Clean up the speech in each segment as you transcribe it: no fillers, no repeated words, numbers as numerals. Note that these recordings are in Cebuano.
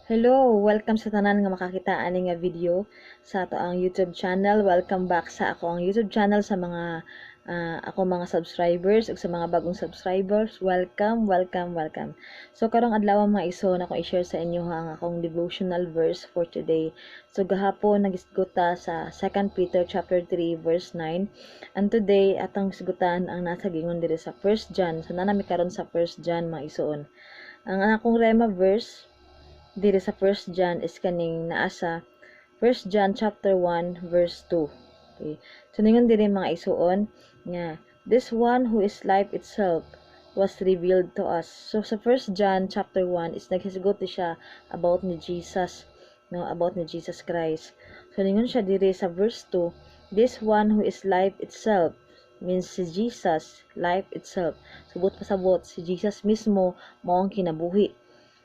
Hello! Welcome sa tanan nga makakita ani nga video sa atoang YouTube channel. Welcome back sa akoang YouTube channel sa mga ako mga subscribers ug sa mga bagong subscribers. Welcome, welcome, welcome. So karong adlaw, mga igsoon, ako i-share sa inyo ang akong devotional verse for today. So gahapon nagisgot ta sa 2 Peter chapter 3 verse 9, and today atong hisgutan ang nasa gingon diri sa 1 John. So naa mi karon sa 1 John, mga igsoon. Ang akong rema verse diri sa 1 John is kaning naa sa 1 John chapter 1 verse 2. Okay. So ningon diri, mga igsoon, nga this one who is life itself was revealed to us. So sa 1 John chapter 1 is naghisgot siya about ni Jesus, no, about ni Jesus Christ. So ningon siya diri sa verse 2, this one who is life itself means si Jesus, life itself. Subot pasabot si Jesus mismo mao ang kinabuhi,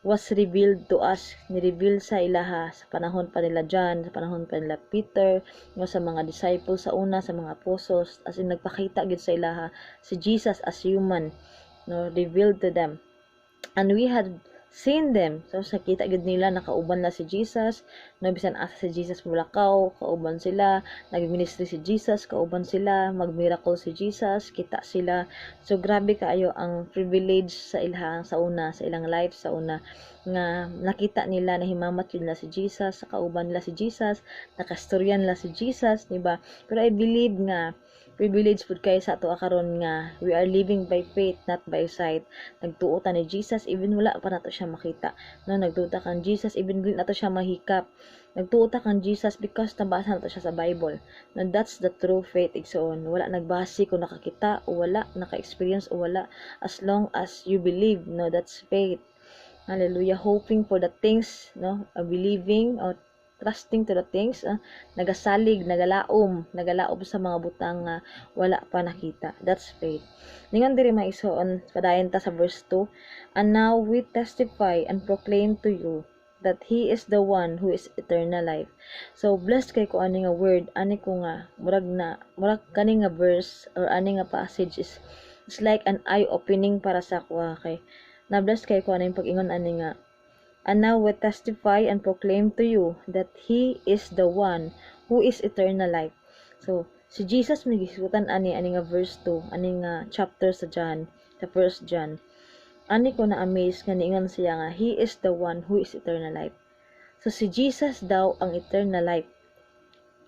was revealed to us, ni-reveal sa ilaha sa panahon pa nila John, sa panahon pa nila Peter, no, sa mga disciples sa una, sa mga apostles, as in nagpakita gyud sa ilaha si Jesus as human, no, revealed to them. And we had seen them. So sa kita gyud nila, nakauban na si Jesus, no, bisan asa si Jesus mulakaw, kauban sila, nagministry si Jesus, kauban sila, magmiracle si Jesus, kita sila. So grabe kaayo ang privilege sa ilahang sa una, sa ilang life sa una nga nakita nila, na himamat yun nila si Jesus, sa kauban nila si Jesus, nakastoryan nila si Jesus, di ba? Pero I believe nga privilege pud kay sa ato karon nga we are living by faith, not by sight. Nagtuo ta ni Jesus even wala pa nato siya makita, no? Nagtuo ta kang Jesus even dili nato siya mahikap. Nagtuo ta kang Jesus because nabasa nato siya sa Bible. No, that's the true faith, igsoon. Wala nagbase kung nakakita o wala, naka-experience o wala, as long as you believe, no, that's faith. Hallelujah. Hoping for the things, no? Believing or trusting to the things, nagasalig, nagalaom, nagalaom sa mga butang nga wala pa nakita. That's faith. Ningon diri, mga igsoon, padayon ta sa verse 2, "And now we testify and proclaim to you that He is the one who is eternal life." So blessed kay ko ani nga word, ani ko nga murag na murag kani nga verse or ani nga passage is it's like an eye opening para sa ako kay na blessed kay ko ani pag-ingon ani nga "And now we testify and proclaim to you that He is the one who is eternal life." So si Jesus may gisgutan ani ani nga verse 2, ani nga chapter sa John, sa 1 John. Ani ko na amaze nga niingon siya nga He is the one who is eternal life. So si Jesus daw ang eternal life.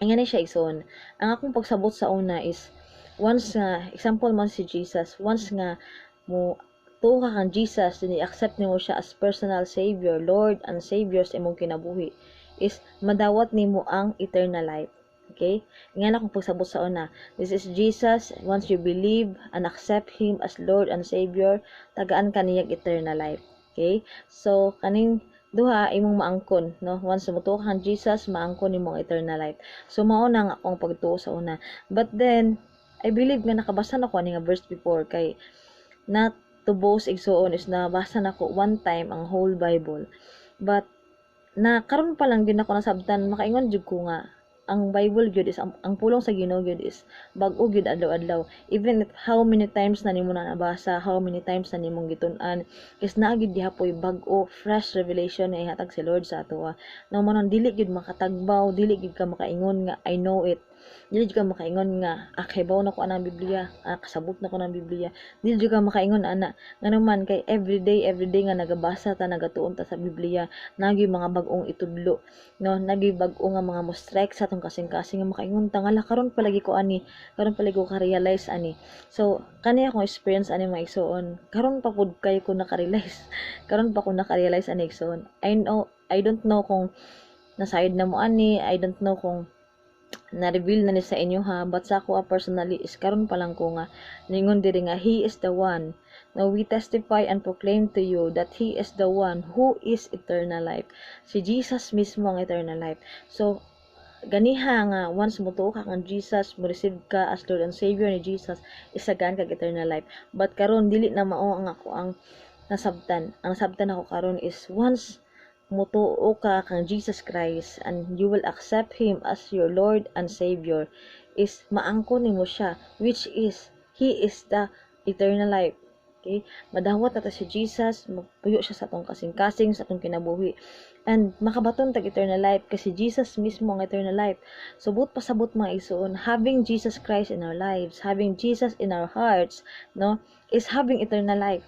Ang ni siya, igsoon. Ang akong pagsabot sa una is once nga example man si Jesus, once nga mo tuo ka kang Jesus, then i-accept nimo siya as personal savior, Lord and Savior sa imong kinabuhi, is madawat nimo ang eternal life. Okay? Nga na akong pagsabot sa una. This is Jesus. Once you believe and accept Him as Lord and Savior, tagaan ka niyang eternal life. Okay? So, kaning duha imong maangkon, no? Once mutuo ka kang Jesus, maangkon nimo ang eternal life. So, mao na ang akong pagtuo sa una. But then, I believe nga nakabasa na ko ani nga verse before kay not to boast, igsoon, is nabasa na ko one time ang whole Bible. But na karon pa lang gyud ako nasabtan, makaingon jud ko nga ang Bible gyud is ang pulong sa Ginoo gyud is bag-o gyud adlaw-adlaw. Even if how many times na nimo na nabasa, how many times na nimong gitun-an, is naa gyud gihapoy bag-o, fresh revelation na ihatag si Lord sa atoa. No man dili gyud makatagbaw, dili gyud ka makaingon nga "I know it." Dili jud ka makaingon nga "Ah, kahibaw na ko anang Biblia, ah, kasabot na ko ng Biblia." Dili jud ka makaingon ana. Ngano man kay everyday, everyday nga nagabasa ta, nagatuon ta sa Biblia, naa gyud mga bag-ong itudlo, no, naa gyud bag-o nga mga mo strike sa atong kasing-kasing nga makaingon ta nga, "Karon palagi ko ani, karon palagi ko ka-realize ani." So kani akong experience ani, mga igsoon, karon pa pud kay ko naka-realize. Karon pa ko naka-realize ani, igsoon. I know, I don't know kung nasayod na mo ani, I don't know kung na-reveal na ni sa inyo ha, but sa ako personally is karon pa lang ko nga ningon diri nga He is the one. Now we testify and proclaim to you that He is the one who is eternal life. Si Jesus mismo ang eternal life. So ganiha nga once mo tuo ka kang Jesus, mo receive ka as Lord and Savior ni Jesus, isagaan kag eternal life. But karon dili na mao ang ako ang nasabtan. Ang nasabtan ako karon is once mutuo ka kang Jesus Christ and you will accept Him as your Lord and Savior is maangkon nimo siya, which is He is the eternal life. Okay? Madawat nato si Jesus, magpuyo siya sa atong kasing-kasing, sa atong kinabuhi. And makabaton tag eternal life kasi Jesus mismo ang eternal life. So buot pasabot, mga igsoon, having Jesus Christ in our lives, having Jesus in our hearts, no, is having eternal life.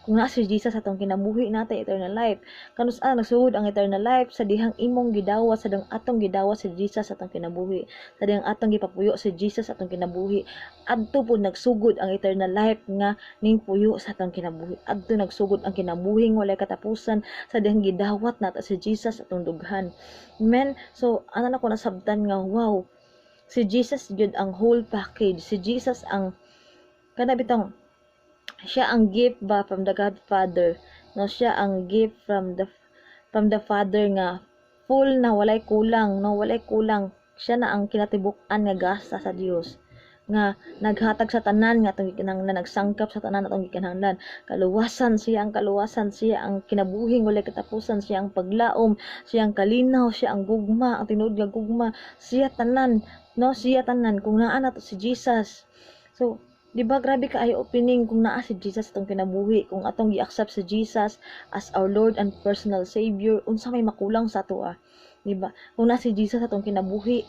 Kung naa si Jesus atong kinabuhi, naa tay eternal life. Kanus-a nagsugod ang eternal life? Sa dihang imong gidawat, sa dihang atong gidawat si Jesus atong kinabuhi, sa dihang atong gipapuyo si Jesus atong kinabuhi. Adto po nagsugod ang eternal life nga ning puyo sa atong kinabuhi. Adto nagsugod ang kinabuhi nga walay katapusan sa dihang gidawat nato si Jesus atong dughan. Amen. So ana na ko nasabtan nga wow, si Jesus gyud ang whole package. Si Jesus ang kana bitong siya ang gift ba from the God Father, no? Siya ang gift from the Father nga full na, walay kulang, no? Walay kulang. Siya na ang kinatibuk-an nga gasa sa Dios nga naghatag sa tanan nga atong gikinahanglan, nagsangkap sa tanan atong gikinahanglan. Kaluwasan, siya ang kaluwasan, siya ang kinabuhing walay katapusan, siya ang paglaom, siya ang kalinaw, siya ang gugma, ang tinuod nga gugma. Siya tanan, no? Siya tanan kung naa nato si Jesus. So di ba grabe ka eye opening kung naa si Jesus atong kinabuhi, kung atong gi-accept si Jesus as our Lord and personal Savior, unsa may makulang sa atoa? Di ba? Kung naa si Jesus atong kinabuhi,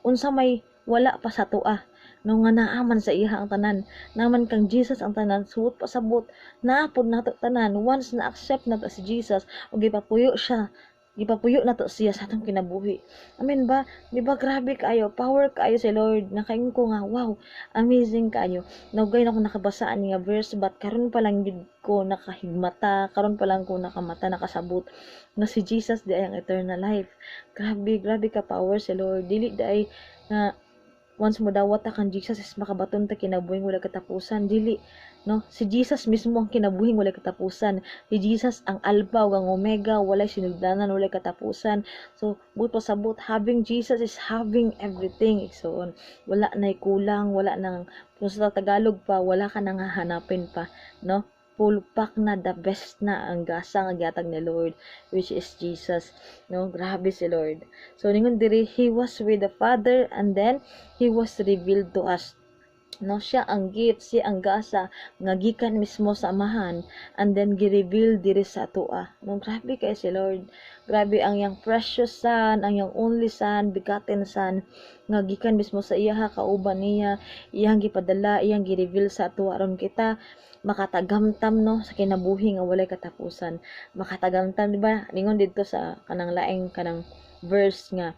unsa may wala pa sa atoa? No, nga naa man sa iya ang tanan. Naa man kang Jesus ang tanan, buot pasabot, naa pod nato tanan once na accept nato si Jesus ug gipapuyo siya, gipapuyo nato siya sa atong kinabuhi. Amen ba? Di ba grabe kaayo, power kaayo si Lord? Nakaingon ko nga, wow, amazing kaayo. Naugay na ko nakabasa ani nga verse, but karon pa lang gyud ko nakahigmata, karon pa lang ko nakamata, nakasabot nga si Jesus diay ang eternal life. Grabe, grabe ka power si Lord. Dili diay nga once mo dawat ta kang Jesus is makabaton ta kinabuhing wala katapusan. Dili, no? Si Jesus mismo ang kinabuhing wala katapusan. Si Jesus ang Alpha ug ang Omega, walay sinugdanan, walay katapusan. So buot pasabot, having Jesus is having everything. So wala nay kulang, wala nang, kung sa Tagalog pa, wala ka nang hahanapin pa, no? Full pack na, the best na ang gasa nga gihatag ni Lord, which is Jesus, no? Grabe si Lord. So ningon diri, he was with the Father and then he was revealed to us, no? Siya ang gift, siya ang gasa nga gikan mismo sa Amahan and then gi-reveal diri sa atoa, no? Grabe kay si Lord. Grabe ang iyang precious Son, ang iyang only Son, begotten Son nga gikan mismo sa iyaha, kauban niya, iyang gipadala, iyang gi-reveal sa atoa aron kita makatagamtam, no, sa kinabuhi nga walay katapusan. Makatagamtam, di ba? Ningon didto sa kanang laing kanang verse nga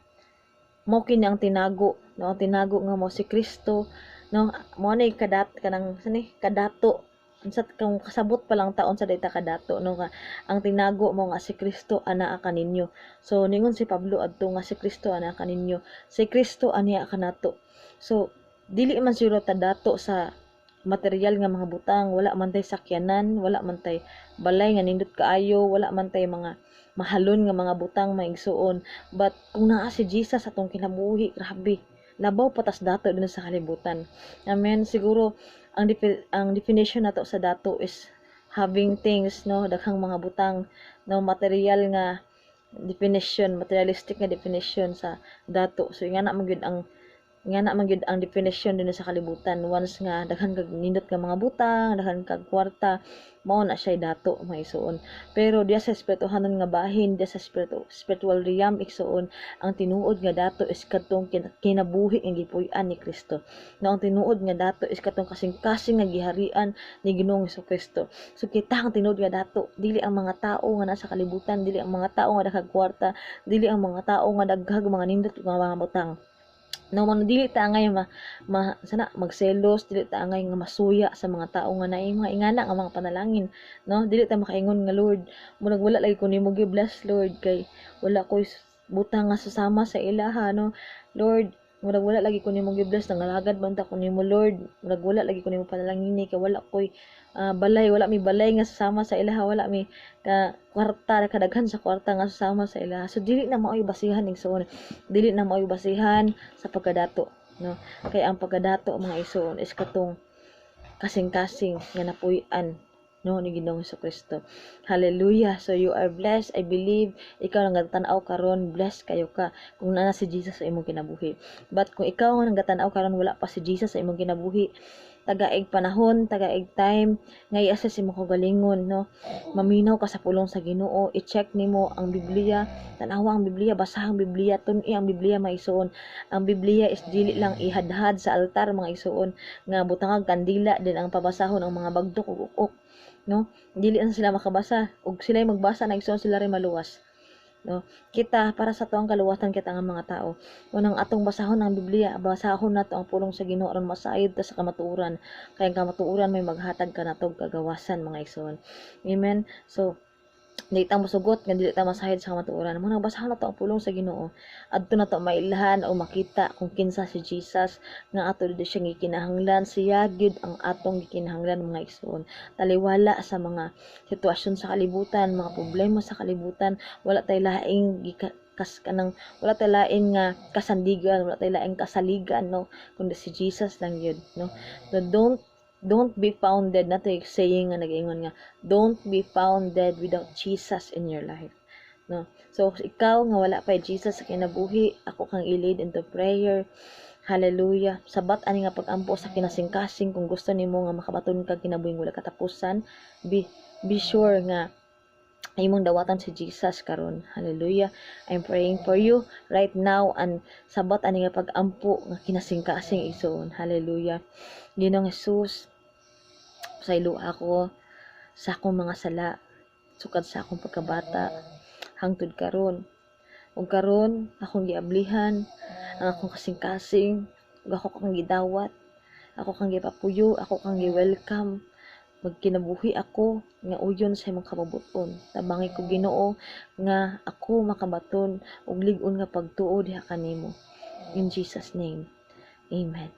mao kini ang tinago, no? Ang tinago nga mo si Kristo, no? Mo nay kadat kanang sani kadato, unsa kung kasabot pa lang taon sa data kadato, no, nga ang tinago mo nga si Kristo anaa kaninyo. So ningon si Pablo adto nga si Kristo anaa kaninyo, si Kristo aniya kanato. So dili man siguro ta dato sa material nga mga butang. Wala man tay sakyanan, wala man tay balay nga nindot kaayo, wala man tay mga mahalon nga mga butang, mga igsuon, but kung naa si Jesus atong kinabuhi, grabe, labaw pa tas dato din sa kalibutan. Amen. Siguro ang definition nato sa dato is having things, no, daghang mga butang, no? Material nga definition, materialistic nga definition sa dato. So ingana man gyud ang definition din sa kalibutan. Once nga daghan kag nindot nga mga butang, daghan kag kwarta, mao na siya dato, mga igsuon. Pero diya sa espirituhanon nga bahin, diya sa spiritual realm, igsuon, ang tinuod nga dato is kadtong kinabuhi nga gipuy-an ni Kristo, no? Ang tinuod nga dato is katong kasing-kasing nga giharian ni Ginoong Kristo. So kita ang tinuod nga dato, dili ang mga tao nga nasa kalibutan, dili ang mga tao nga daghang kwarta, dili ang mga tao nga daghag mga nindot nga mga butang, no? Man dili ta angay ma, ma sana magselos, dili ta angay nga masuya sa mga tao nga naay mga ingana nga mga panalangin, no? Dili ta makaingon nga, "Lord, murag wala lagi ko nimo gi-bless, Lord, kay wala koy butang nga susama sa ilaha, no? Lord, murag wala lagi ko nimo gi-bless, nangalagad man ta ko nimo, Lord, murag wala lagi ko nimo panalangini kay wala koy balay, wala mi balay nga susama sa ilaha, wala mi ka kwarta, kadaghan sa kwarta nga susama sa ilaha." So dili na maoy basihan, igsoon. Dili na maoy basihan sa pagkadato, no? Kay ang pagkadato, mga igsoon, is katong kasing-kasing nga napuy-an, no, ni Ginoong Kristo. Hallelujah. So you are blessed. I believe ikaw nang gatanaw karon, blessed kayo ka kung naa si Jesus sa imong kinabuhi. But kung ikaw nga nang gatanaw karon, wala pa si Jesus sa imong kinabuhi, Tagaig panahon, tagaig time nga i-assess imong kaugalingon, no? Maminaw ka sa pulong sa Ginoo, i-check nimo ang Biblia, tan-awa ang Biblia, basaha ang Biblia, tun-i ang Biblia, mga igsuon. Ang Biblia is dili lang ihadhad sa altar, mga igsuon, nga butangag kandila din ang pabasahon ang mga bagdok ug uk, no? Dili na sila makabasa ug sila magbasa na, igsuon, sila rin maluwas, no? Kita para sa atuang kaluwasan kita nga mga tao. Unang atong basahon ang Biblia, basahon nato ang pulong sa Ginoo aron masayod ta sa kamatuoran. Kay ang kamatuoran may maghatag kanatog kagawasan, mga igsoon. Amen. So dili ta mosugot nga dili ta masayod sa kamatuoran. Mao nang basahon nato ang pulong sa Ginoo. Adto nato mailhan o makita kung kinsa si Jesus nga ato di siya gikinahanglan. Siya gyud ang atong gikinahanglan, mga igsoon. Taliwala sa mga sitwasyon sa kalibutan, mga problema sa kalibutan, wala tay laing gika, kas kanang wala tay laing nga kasandigan, wala tay laing kasaligan, no, kundi si Jesus lang yun, no? So don't be found dead na to saying nga nag-ingon nga don't be found dead without Jesus in your life, no? So ikaw nga wala pa Jesus sa kinabuhi, ako kang i-lead into prayer. Hallelujah. Sabat ani nga pag-ampo sa kinasingkasing. Kung gusto nimo nga makabaton kag kinabuhing wala katapusan, be sure nga imong dawatan si Jesus karon. Hallelujah. I'm praying for you right now and sabat ani nga pag-ampo nga kinasingkasing, igsoon. Hallelujah. Ginoong Jesus, pasaylo ako sa akong mga sala sukad sa akong pagkabata hangtod karon. Ug karon akong giablihan ang akong kasing-kasing ug ako kang gidawat, ako kang gipapuyo, ako kang gi-welcome. Magkinabuhi ako nga uyon sa imong kabubut-on. Tabangi ko, Ginoo, nga ako makabaton og lig-on nga pagtuo diha kanimo. In Jesus' name. Amen.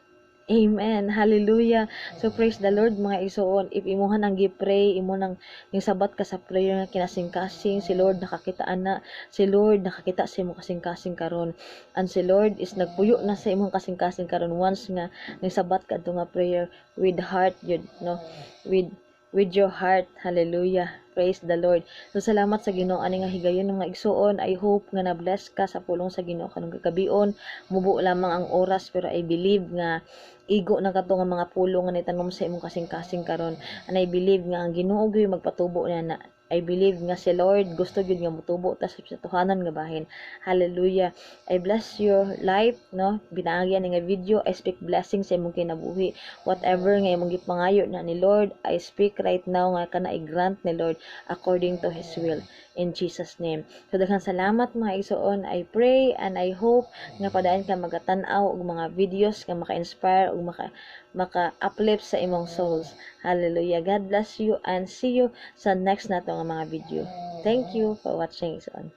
Amen. Hallelujah. So praise the Lord, mga igsoon. If imuha nang gi-pray, imo nang sabat ka sa prayer nga kinasingkasing, si Lord nakakita ana. Si Lord nakakita sa imong kasingkasing karon. And si Lord is nagpuyo na sa imong kasingkasing karon once nga sabat ka adto nga prayer with heart yun, no? With your heart. Hallelujah. Praise the Lord. So salamat sa Ginoo ani nga higayon, mga igsuon. I hope nga na-bless ka sa pulong sa Ginoo karong kagabion. Mubo lamang ang oras pero I believe nga igo na kato nga mga pulong nga nitanom sa imong kasing-kasing karon. And I believe nga ang Ginoo gyud magpatubo na na. I believe nga si Lord gusto gyud nga motubo ta sa tuhanan nga bahin. Hallelujah. I bless your life, no? Pinaagi ani nga video, I speak blessings sa imong kinabuhi. Whatever nga imong gipangayo na ni Lord, I speak right now nga kana i-grant ni Lord according to His will. In Jesus' name. So daghang salamat, mga igsoon. I pray and I hope nga padayon ka magatan-aw og mga videos nga maka-inspire ug maka-uplift sa imong souls. Hallelujah. God bless you and see you sa next nato nga mga video. Thank you for watching, igsoon.